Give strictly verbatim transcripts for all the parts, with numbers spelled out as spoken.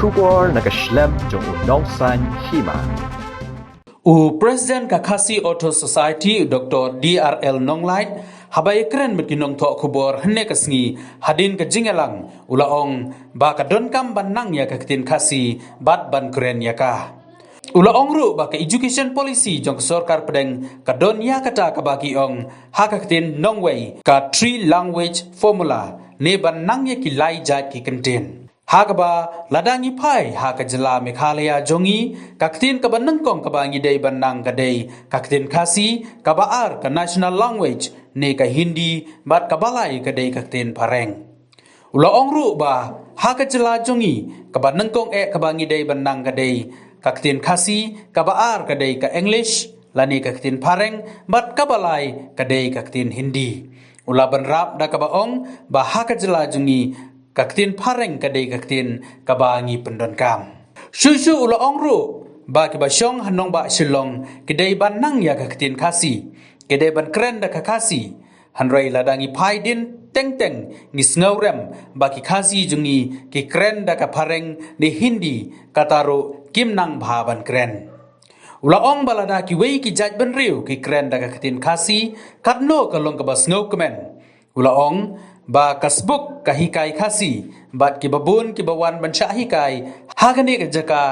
Khubor na ka shlem jong u Nongsaiñ Hima. U President ka Khasi Authors Society, u Doktor D R L Nonglait, haba ïakren bad ki nongthoh khubor hynne ka sngi hadien ka jingïalang, u la ong ba ka donkam ban nang ïa ka ktien Khasi bad ban kren ïa ka. U la ong ruh ba ka education policy jong ka sorkar pdeng ka don ïa kata kaba ki ong ha ka ktien nongwei, ka three language formula, ne ban nang ïa ki lai jait ki kyntien. Ha kaba lada ngi phai ha ka jylla Meghalaya jong ngi, ka ktien kaba nyngkong kaba ngi dei ban nang ka dei ka ktien Khasi, kaba ar ka national language ne ka Hindi, bad kaba lai ka dei ka ktien Phareng. U la ong ruh ba ha ka jylla jong ngi, kaba nyngkong eh kaba ngi dei ban nang ka dei ka ktien Khasi, kaba ar ka dei ka English lane ka ktien Phareng, bad kaba lai ka dei ka ktien Hindi. U la bynrap da kaba ong ba ha ka jylla jong ngi, ka ktien Phareng ka dei ka ktien kaba ngi pyndonkam. Shuh shuh u la ong ruh ba kiba shong ha nongbah Shillong ki dei ban nang ïa ka ktien Khasi, ki dei ban kren da ka Khasi. Hynrei lada ngi phai dien teng teng, ngi sngewrem ba ki Khasi jong ngi ki kren da ka Phareng ne Hindi, kata ruh kim nang bha ban kren. U la ong ba lada kiwei ki jait bynriew ki kren da ka ktien Khasi, katno ka long kaba sngewkmen. U la ong ba ka sbuk ka hikai Khasi, bad kiba bun kiba wan ban shah hikai ha kane ka jaka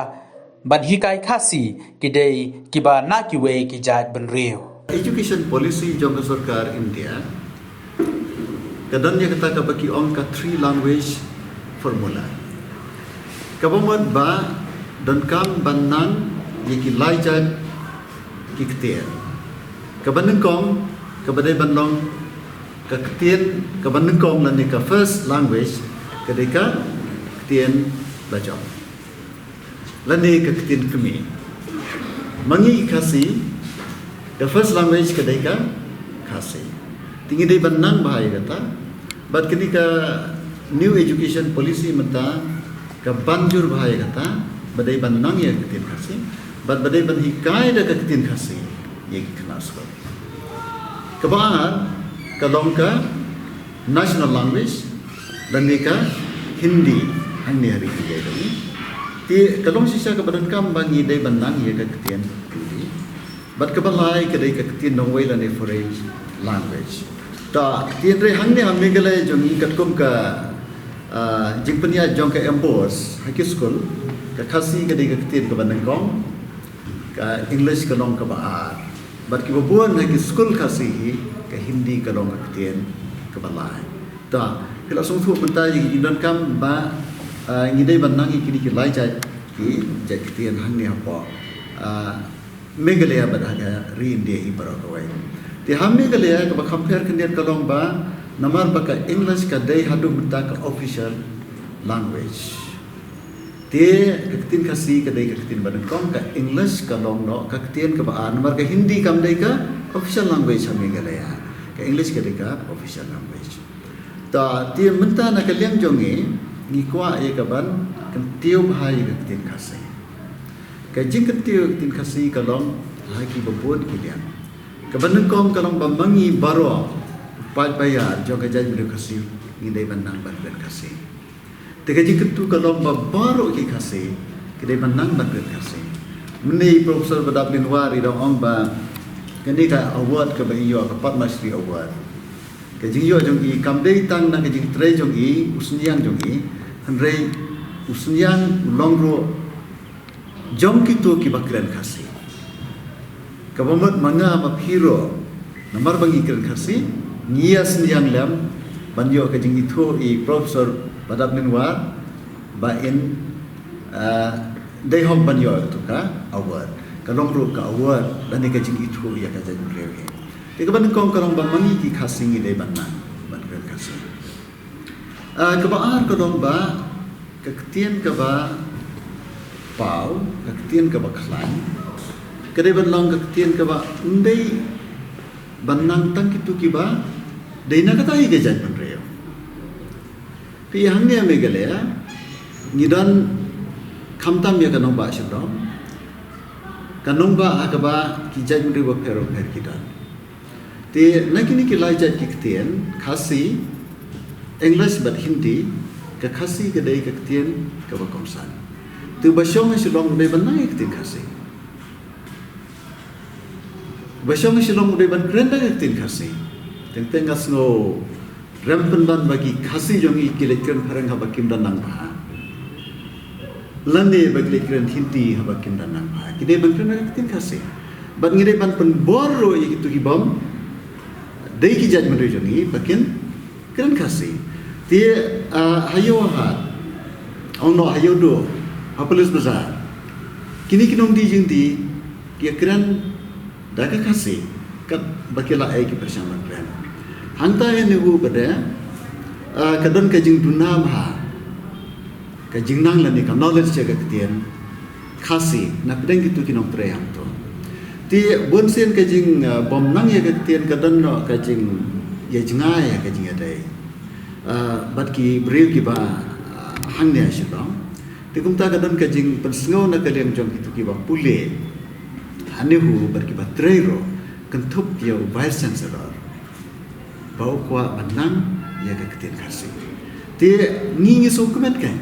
ban hikai Khasi, ki dei kiba na kiwei ki jait bynriew. Education policy jong ka sorkar India ka don ïa kata kaba ki ong ka three language formula. Kaba mut ba donkam ban nang ïa ki lai jait ki ktien. Kaba nyngkong, kaba dei ban long ka ktien kaba nyngkong lane ka first language, ka dei ka ktien lajong lane ka ktien kmie. Ma ngi Khasi, ka first language ka dei ka Khasi. Te ngi dei ban nang bha ïa kata. Bad kane ka new education policy mynta ka ban jur bha ïa kata, ba dei ban nang ïa ka ktien Khasi, bad ba dei ban hikai da ka ktien Khasi ïa ki khynnah skul. Kaba ar ka long ka national language, lane ka Hindi, hangne ha ri India jong ngi. Te ka long shisha kaba donkam ba ngi dei ban nang ïa ka ktien Hindi. Bad kaba lai ka dei ka ktien nongwei lane foreign language. Te hynrei hangne ha Meghalaya jong ngi katkum ka, ah, jingpynïaid jong ka MBOSE ha ki skul, ka Khasi ka dei ka ktien kaba nyngkong, ka English ka long kaba ar. Bad kiba bun ha ki skul Khasi hi, ka Hindi ka long ka ktien kaba lai. Te phi la sngewthuh mynta ïa ki jingdonkam ba, ah, ngi dei ban nang ïa kine ki lai jait ki jait ktien hangne hapoh, ah, Meghalaya bad ha ka ri India hi baroh kawei. Te ha Meghalaya kaba kham pher khyndiat ka long ba namar ba ka English ka dei haduh mynta ka official language. Te ka ktien Khasi ka dei ka ktien ba nyngkong, ka English ka long noh ka ktien kaba ar, namar ka Hindi kam dei ka official language ha Meghalaya. Ka English ka dei ka official language. Te, te mynta na ka liang jong ngi, ngi kwah ïa ka ban kyntiew bha ïa ka ktien Khasi. Ka jingkyntiew ïa ka ktien Khasi ka long ha kiba bun ki liang. Kaba nyngkong ka long ba ma ngi baroh, paid ba ïar jong ka jaitbynriew Khasi, ngi dei ban nang ban kren Khasi. Te ka jingkyntu ka long ba baroh ki Khasi ki dei ban nang ban kren Khasi. Mynne i Professor Badablin War i dang ong ba kane ka award kaba i ïoh, ka Padma Shri Award, ka jingïoh jong i kam dei tang na ka jingtrei jong i, u synñiang jong i, hynrei u synñiang u long ruh jong kito kiba kren Khasi. Kaba mut ma nga ma phi ruh, namar ba ngi kren Khasi, ngi ïa synñiang lem ban ïoh ka jingithuh ïa i Professor Badablin War ba in, ah, dei hok ban ïoh ïa kato ka award. Ka long ruh ka award lane ka jingithuh ïa ka jaitbynriew hi. Te kaba nyngkong ka long ba ma ngi ki Khasi ngi dei ban nang ban kren Khasi. Ah, kaba ar ka long ba ka ktien kaba paw, ka ktien kaba khlaiñ, ka dei ban long ka ktien kaba ym dei ban nang tang kito kiba dei na kata hi ka jaitbynriew. Phi ïa hangne ha Meghalaya ngi don khamtam ïa ka nongbah Shillong, ka nongbah ha kaba ki jaitbynriew bapher bapher ki don. Te na kine ki lai jait ki ktien, Khasi, English bad Hindi, ka Khasi ka dei ka ktien kaba kongsan. Te ba shong ha Shillong u dei ban nang ïa ka ktien Khasi. Ba shong ha Shillong u dei ban kren da ka ktien Khasi. Teng teng nga sngew rem pynban ba ki Khasi jong ngi ki leit kren phareng haba kim da nang bha. Lane ba ki leit kren Hindi haba kim da nang bha. Ki dei ban kren da ka ktien Khasi. Bad ngi dei ban pynbor ruh ïa kitu ki bym dei ki jaitbynriew jong ngi ba kin kren Khasi. Te, ah, ha Ïew Hat, ong noh ha Ïew Duh, ha Police Bazar. Kine ki nongdie jingdie ki kren da ka Khasi, katba ki la ai ki pyrshang ban kren. Hangta ïa ne u ba dei, ah, ka don ka jingduna bha, ka jingnang lane ka knowledge ïa ka ktien Khasi na pdeng kitu ki nongtrei hangto. Te bun sien ka jing, ah, bym nang ïa ka ktien ka don noh ka jingïajngai ïa ka jingïadei, ah, bad ki briew kiba, ah, hangne ha Shillong. Te kumta ka don ka jingpynsngew na ka liang jong kitu kiba pule ha NEHU bad kiba trei ruh, kynthup ïa u Vice Chancellor ba u kwah ban nang ïa ka ktien Khasi. Te ngi ngi sngewkmen kein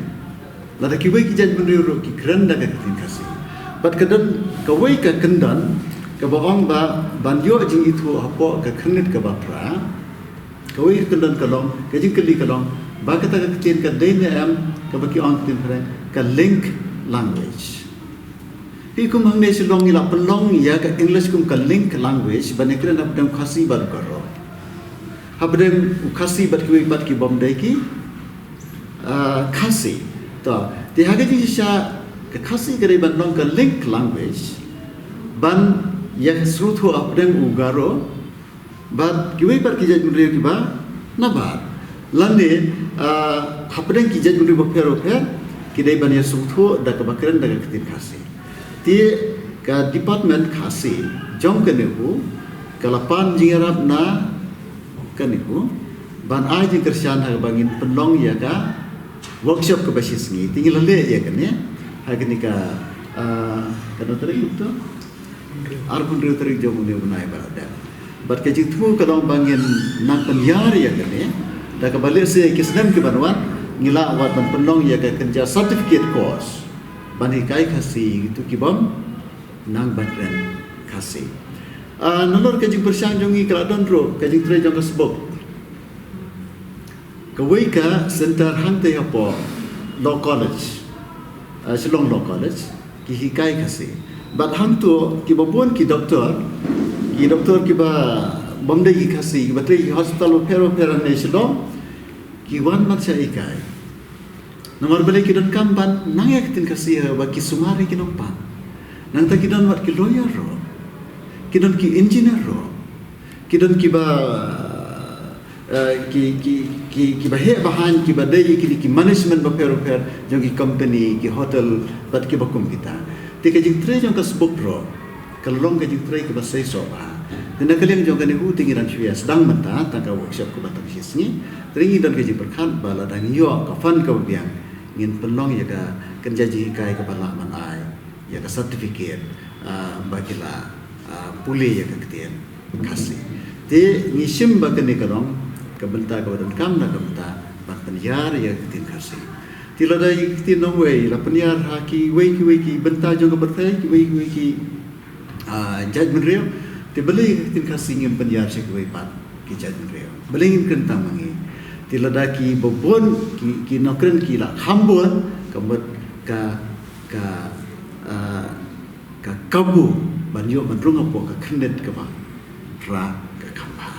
lada kiwei ki jaitbynriew ruh ki kren da ka ktien Khasi. Bad ka don kawei ka kyndon kaba ong ba ban ïoh jingithuh hapoh ka khyrnit kaba phra. Kawei ka kyndon ka long, ka jingkylli ka long ba kata ka ktien ka dei ne em kaba ki ong ktien phareng ka link language. Hi kum hangne Shillong ngi la pynlong ïa ka English kum ka link language ban ïakren hapdeng u Khasi bad u Garo, hapdeng u Khasi bad kiwei pat ki bym dei ki, ah, Khasi. To, te ha ka jingshisha ka Khasi ka dei ban long ka link language ban ïa sngewthuh hapdeng u Garo bad kiwei pat ki jaitbynriew kiba nabar, lane, ah, hapdeng ki jaitbynriew bapher bapher ki dei ban ïa sngewthuh da kaba kren da ka ktien Khasi. Te ka department Khasi jong ka NEHU ka la pan jingïarap na ka NEHU ban ai jingkyrshan ha kaba ngin pynlong ïa ka workshop kaba shisngi. Te ngi la leh ïa kane ha kane ka, ah, katno tarik to? Arphew hynriew tarik jong une u bnai ba la dep. Bad ka jingthmu ka long ba ngin nang pynïar ïa kane da kaba lehse ki snem ki ban wan ngi lah wat ban pynlong ïa ka kynja certificate course ban hikai Khasi ïa kitu ki bym nang ban kren Khasi. Ah, nalor ka jingpyrshang jong ngi ka la don ruh ka jingtrei jong ka sbuk. Kawei ka center hangtei hapoh Law College, ah, Shillong Law College, ki hikai Khasi. Bad hangto kiba bun ki doktor, ki doktor kiba bym dei ki Khasi, kiba trei ki hospital bapher bapher hangne Shillong, ki wan ban shah hikai. Namar balei? Ki donkam ban nang ïa ka ktien Khasi haba ki sumar ïa ki nongpang. Nangta ki don wat ki lawyer ruh, ki don ki engineer ruh, ki don kiba, eh, ki, ki, ki, kiba heh ba haiñ, kiba dei ïa kine ki management bapher bapher jong ki company, ki hotel bad kiba kum kita. Te ka jingtrei jong ka sbuk ruh ka long ka jingtrei kaba seisoh bha. Te na ka liang jong ka NEHU te ngi dang shu ïa sdang mynta tang ka workshop kaba tang shisngi. Te ngi don ka jingpyrkhat ba lada ngi ïoh ka fund kaba biang ngin pynlong ïa ka kynja jinghikai kaba lah ban ai ïa ka certificate, ah, ba ki la, ah, pule ïa ka ktien Khasi. Te ngi shim ba kane ka long ka bynta kaba donkam na ka bynta ban pynïar ïa ka ktien Khasi. Te lada ïa ka ktien nongwei la pynïar ha kiwei kiwei ki bynta jong ka pyrthei, kiwei kiwei ki, ah, jaitbynriew, te balei ïa ka ktien Khasi ngim pynïar sha kiwei pat ki jaitbynriew? Balei ngin kren tang ma ngi? Te lada kiba bun ki, ki nongkren ki la kham bun, ka mut ka, ka, ah, ka kabu ban ïoh ban rung hapoh ka khyrnit kaba phra ka kham bha.